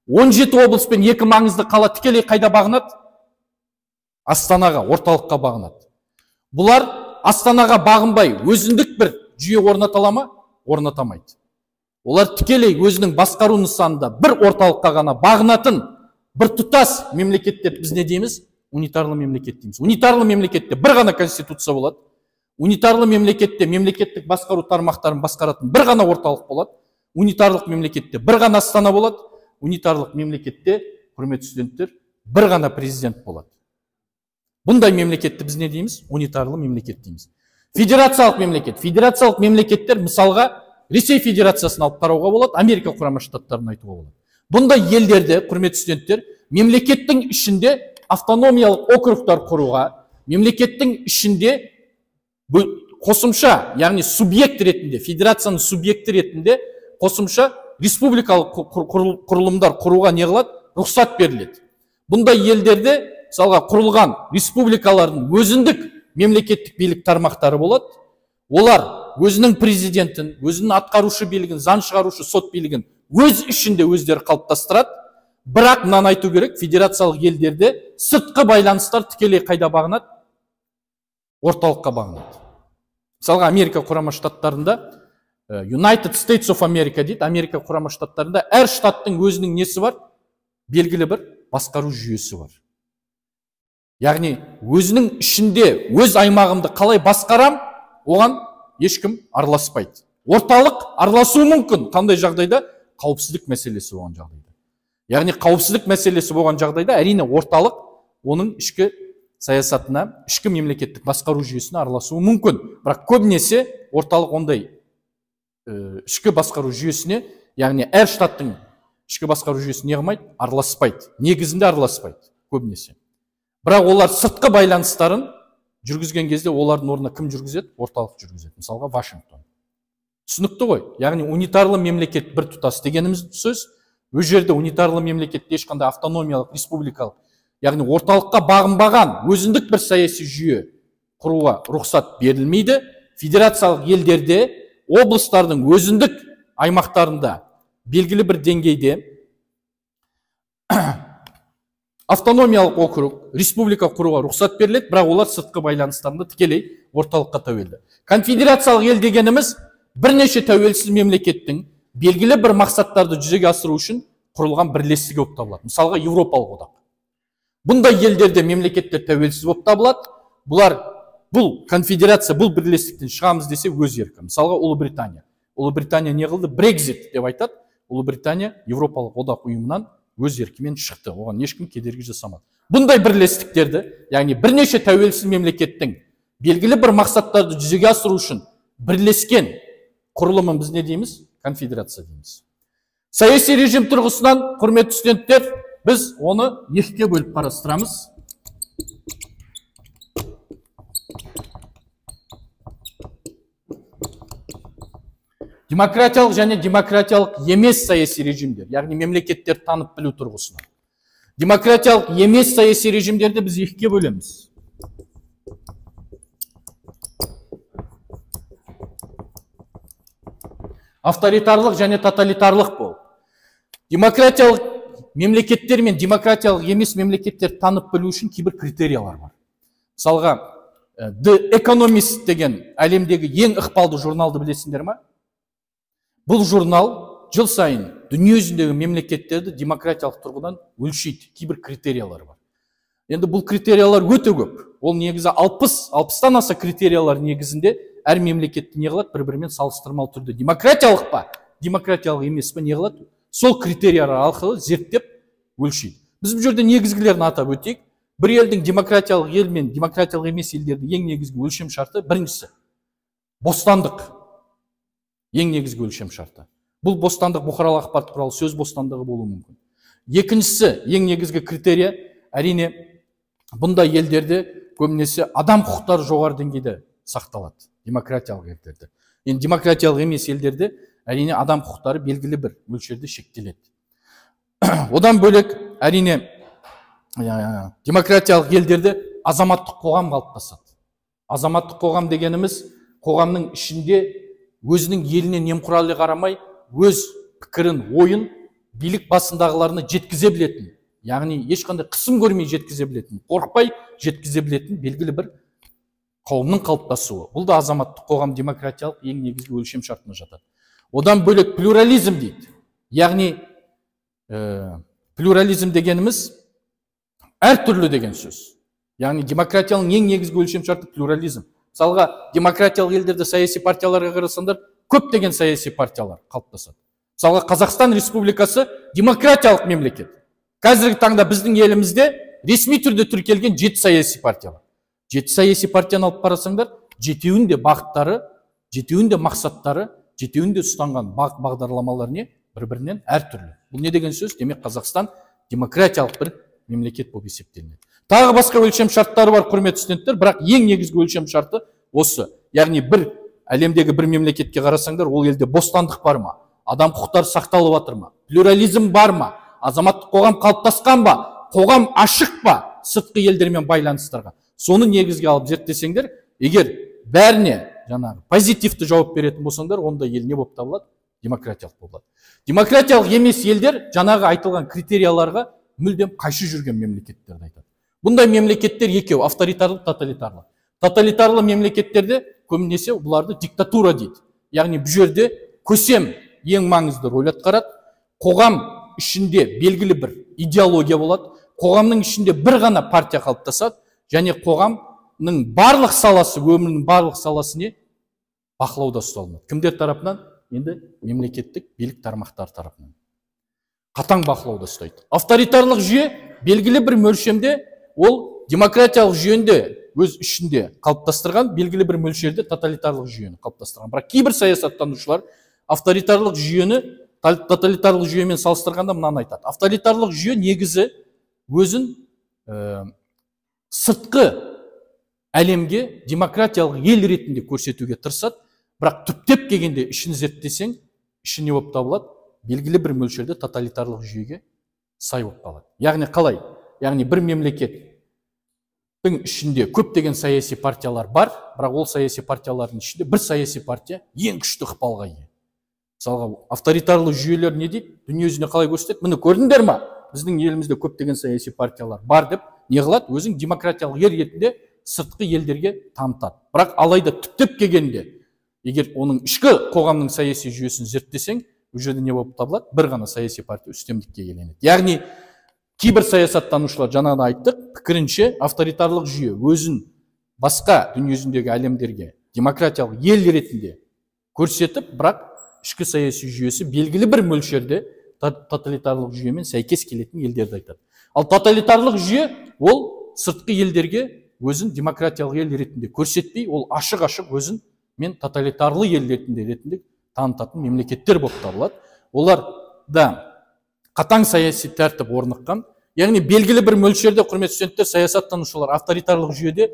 17 облыс пен екі маңызды қала тікелей қайда бағынады? Астанаға, орталыққа бағынады. Бұлар Астанаға бағынбай өзіндік бір жүйе орната ала ма? Орната алмайды. Олар тікелей өзінің басқару нысанында бір орталыққа ғана бағынатын бір тұтас мемлекет деп біз не дейміз? Унитарлы мемлекет дейміз. Унитарлы мемлекетте бір ғана конституция болады. Унитарлы мемлекетте мемлекеттік басқару тармақтарын басқаратын бір ғана орталық болады. Унитарлық мемлекетте бір ғана астана болады. Унитарлық мемлекетте, құрметті студенттер, бір ғана президент болады. Бұндай мемлекетті біз не дейміз? Унитарлы мемлекет дейміз. Федерациялық мемлекет. Федерациялық мемлекеттер, мысалға, Ресей Федерациясын алып қарауға болады, Америка Құрама Штаттарын айтуға болады. Бұндай елдерде, құрметті студенттер, мемлекеттің ішінде автономиялық округтар құруға, мемлекеттің ішінде қосымша, яғни субъект ретінде, федерацияның субъекті ретінде қосымша республикалық құрылымдар құруға не қылады? Рұқсат беріледі. Бұндай елдерде, мысалға, құрылған республикалардың өзіндік мемлекеттік билік тармақтары болады. Олар өзінің президентін, өзінің атқарушы билігін, заң шығарушы сот билігін өз ішінде өздері қалыптастырады. Бірақ мынаны айту керек, федерациялық елдерде сыртқы байланыстар тікелей қайда бағынады? Орталыққа бағынады. Мысалға, Америка Құрама Штаттарында, United States of America дейді, Америка Құрама Штаттарында әр штаттың өзінің несі бар? Белгілі бір басқару жүйесі бар. Яғни өзінің ішінде өз аймағымды қалай басқарам, оған ешкім араласпайды. Орталық араласуы мүмкін. Қандай жағдайда? Қауіпсіздік мәселесі болған жағдайда. Яғни қауіпсіздік мәселесі болған жағдайда әрине орталық оның ішкі саясатына, ішкі мемлекеттік басқару жүйесіне араласуы мүмкін. Бірақ көбінесе орталық ондай ішкі басқару жүйесіне, яғни әр штаттың ішкі басқару жүйесіне не қылмайды? Араласпайды. Негізінде араласпайды көбінесе. Бірақ олар сыртқы байланыстарын жүргізген кезде олардың орнына кім жүргізеді? Орталық жүргізеді. Мысалға, Вашингтон. Түсінікті ғой? Яғни унитарлы мемлекет бір тұтас дегеніміз сөз. Ол жерде унитарлы мемлекетте ешқандай автономиялық, республикалық, яғни орталыққа бағынбаған өзіндік бір саяси жүйе құруға рұқсат берілмейді. Федерациялық елдерде облыстардың өзіндік аймақтарында белгілі бір деңгейде автономиялық округ, республика құруға рұқсат беріледі, бірақ олар сыртқы байланыстарында тікелей орталыққа тәуелді. Конфедерациялық ел дегеніміз бірнеше тәуелсіз мемлекеттің белгілі бір мақсаттарды жүзеге асыру үшін құрылған бірлестігі болып табылады. Мысалға, Еуропалық одақ. Бұндай елдерде мемлекеттер тәуелсіз болып табылады. Бұлар бұл конфедерация, бұл бірлестіктен шығамыз десе өз еркі. Мысалға, Ұлыбритания. Ұлыбритания не қылды? Брекзит деп айтады. Ұлыбритания Еуропалық одақ ұйымынан өз еркімен шықты. Оған ешкім кедергі жасамады. Бұндай бірлестіктерді, яғни бірнеше тәуелсіз мемлекеттің белгілі бір мақсаттарды жүзеге асыру үшін бірлескен құрылымын біз не дейміз? Конфедерация дейміз. Саяси режим тұрғысынан, құрметті студенттер, біз оны екіге бөліп қарастырамыз. Демократиялық және демократиялық емес саяси режимдер, яғни мемлекеттер танып білу тұрғысынан. Демократиялық емес саяси режимдерді біз екіге бөлеміз. Авторитарлық және тоталитарлық болып. Демократиялық мемлекеттер мен демократиялық емес мемлекеттер танып білу үшін кейбір критериялар бар. Мысалға, The Economist деген әлемдегі ең ықпалды журналды білесіңдер ма? Бұл журнал жыл сайын дүние жүзіндегі мемлекеттерді демократиялық тұрғыдан өлшейді. Кейбір критериялар бар. Енді бұл критериялар өте көп. Ол негізі 60-тан аса критериялар негізінде әр мемлекетті не қылады? Бір-бірімен салыстырмалы түрде демократиялық па, демократиялық емес па не қылады? Сол критериялар арқылы зерттеп өлшейді. Біз бұл жерде негізгілерін атап өтейік. Бір елдің демократиялық ел мен демократиялық емес елдердің ең негізгі өлшем шарты біріншісі бостандық. Ең негізгі өлшем шарты. Бұл бостандық бұқаралық ақпарат құралы, сөз бостандығы болуы мүмкін. Екіншісі, ең негізгі критерия, әрине бұндай елдерде көбінесе адам құқықтары жоғары деңгейде сақталады, демократиялық елдерде. Енді демократиялық емес елдерде әрине адам құқықтары белгілі бір мөлшерде шектеледі. Одан бөлек, әрине демократиялық елдерде азаматтық қоғам қалыптасады. Азаматтық қоғам дегеніміз қоғамның ішінде өзінің еліне немқұрайлы қарамай, өз пікірін, ойын билік басындағыларына жеткізе білетін, яғни ешқандай қысым көрмей жеткізе білетін, қорықпай жеткізе білетін белгілі бір қауымның қалыптасуы. Бұл да азаматтық қоғам демократиялық ең негізгі өлшем шартына жатады. Одан бөлек плюрализм дейді. Яғни плюрализм дегеніміз әртүрлі деген сөз. Яғни демократияның ең негізгі өлшем шарты плюрализм. Мысалға, демократиялық елдерде саяси партияларға қарасаңдар, көптеген саяси партиялар қалыптасады. Мысалға, Қазақстан Республикасы демократиялық мемлекет. Қазіргі таңда біздің елімізде ресми түрде тіркелген 7 саяси партия бар. 7 саяси партияны алып қарасаңдар, жетеуінің де бағыттары, жетеуінің де мақсаттары, жетеуінің де ұстанған бағдарламалар не? Бір-бірінен әртүрлі. Бұл не деген сөз? Демек, Қазақстан демократиялық бір мемлекет болып есептелінеді. Тағы басқа өлшем шарттары бар, құрметті студенттер, бірақ ең негізгі өлшем шарты осы. Яғни бір әлемдегі бір мемлекетке қарасаңдар, ол елде бостандық бар ма? Адам құқықтары сақталып жатыр ма? Плюрализм бар ма? Азаматтық қоғам қалыптасқан ба? Қоғам ашық па сыртқы елдермен байланыстарға? Соны негізге алып зерттесеңдер, егер бәріне жаңағы позитивті жауап беретін болсаңдар, онда ел не болып табылады? Демократиялық болады. Демократиялық емес елдер жаңағы айтылған критерияларға мүлдем қайшы жүрген мемлекеттерді айтады. Бұндай мемлекеттер екеу: авторитарлық, тоталитарлық. Тоталитарлы мемлекеттерде көбінесе бұларды диктатура дейді. Яғни бұл жерде көсем ең маңызды рөл атқарады. Қоғам ішінде белгілі бір идеология болады. Қоғамның ішінде бір ғана партия қалыптасады және қоғамның барлық саласы, өмірінің барлық саласы не? Бақылауда ұсталынады. Кімдер тарапынан? Енді мемлекеттік билік тармақтары тарапынан. Қатаң бақылауда ұстайды. Авторитарлық жүйе белгілі бір мөлшерде ол демократиялық жүйені өз ішінде қалыптастырған, белгілі бір мөлшерде тоталитарлық жүйені қалыптастырған. Бірақ кейбір саясаттанушылар авторитарлық жүйені тоталитарлық жүйемен салыстырғанда мынаны айтады. Авторитарлық жүйе негізі өзін сыртқы әлемге демократиялық ел ретінде көрсетуге тырысады, бірақ түптеп келгенде ішін зерттесең, іші не болып табылады? Белгілі бір мөлшерде тоталитарлық жүйеге сай болып қалады. Яғни қалай? Яғни бір мемлекеттің ішінде көптеген саяси партиялар бар, бірақ ол саяси партиялардың ішінде бір саяси партия ең күшті ықпалға ие. Мысалға, авторитарлы жүйелер не дейді? Дүние жүзіне қалай көрсетеді? Міне көрдіңдер ма? Біздің елімізде көптеген саяси партиялар бар деп не қылады? Өзін демократиялық ел ретінде сыртқы елдерге танытады. Бірақ алайда түптеп келгенде, егер оның ішкі қоғамның саяси жүйесін зерттесең, ол жерде не болып табылады? Бір ғана саяси партия үстемдікке иеленеді. Яғни кейбір саясаттанушылар, жаңа да айттық, пікірінше авторитарлық жүйе өзін басқа дүниежүзіндегі әлемдерге демократиялық ел ретінде көрсетіп, бірақ ішкі саяси жүйесі белгілі бір мөлшерде тоталитарлық жүйемен сәйкес келетін елдерді айтады. Ал тоталитарлық жүйе ол сыртқы елдерге өзін демократиялық ел ретінде көрсетпей, ол ашық-ашық өзін мен тоталитарлы ел ретінде танытатын мемлекеттер болып табылады. Олар да қатаң саяси тәртіп орныққан. Яғни белгілі бір мөлшерде, құрметті студенттер, саясаттанушылар авторитарлық жүйеде,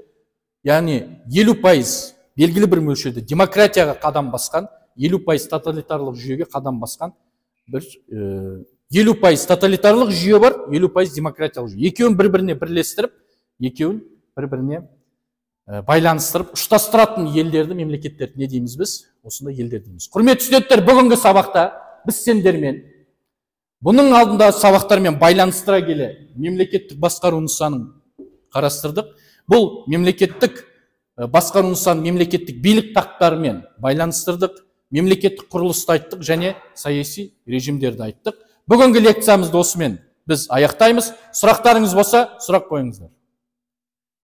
яғни 50% белгілі бір мөлшерде демократияға қадам басқан, 50% тоталитарлық жүйеге қадам басқан, бір 50% тоталитарлық жүйе бар, 50% демократиялық жүйе. Екеуін бір-біріне бірлестіріп, екеуін бір-біріне байланыстырып, ұштастыратын елдерді, мемлекеттерді не дейміз біз? Осындай елдер дейміз. Құрметті студенттер, бүгінгі сабақта біз сендермен бұның алдында сабақтармен байланыстыра келе мемлекеттік басқару нысанын қарастырдық. Бұл мемлекеттік басқару нысанын мемлекеттік билік тақтарымен байланыстырдық, мемлекеттік құрылысты айттық және саяси режимдерді айттық. Бүгінгі лекциямызды осымен біз аяқтаймыз. Сұрақтарыңыз болса, сұрақ қойыңыздар.